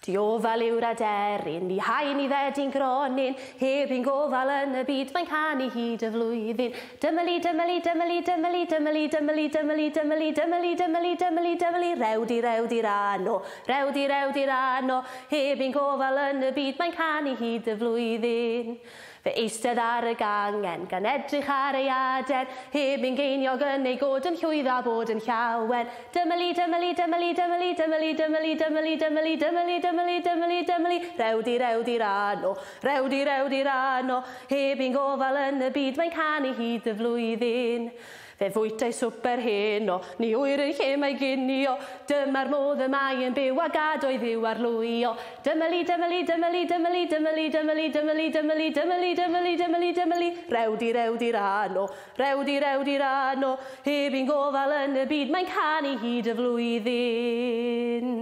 Diofal yw'r aderyn, ni haen i ddedi'n gronyn, heb un gofal yn y byd, mae'n canu hyd y flwyddyn. Dymylu, dymylu, dymylu, dymylu, dymylu, dymylu, dymylu, dymylu, dymylu, dymylu, dymylu, dymylu, rew di rew di rano, rew di rew di rano, heb un gofal yn y byd, mae'n canu hyd y flwyddyn. Fe eistedd ar y gangen, gan edrych ar ei aden, heb un geiniog yn ei god yn llwyddo a bod yn llawen. Dymylu, dymylu, dymylu, dymylu, dymylu, dymylu, dymylu, dymylu, dymylu, dymylu, dymylu, dymylu, rew di rew di rano, rew di rew di rano, heb un gofal yn y byd, mae'n canu hyd y flwyddyn. Fe fwytai swper heno, ni wyr yn lle mae ginio, dyma'r modd y mae yn byw a gad o'i ddiw arlwyo. Dymylu, dymylu, dymylu, dymylu, dymylu, dymylu, dymylu, dymylu, dymylu, dymylu, dymylu, dymylu, rew di rew di rano, rew di rew di rano, heb un gofal yn y byd, mae'n canu hyd y flwyddyn.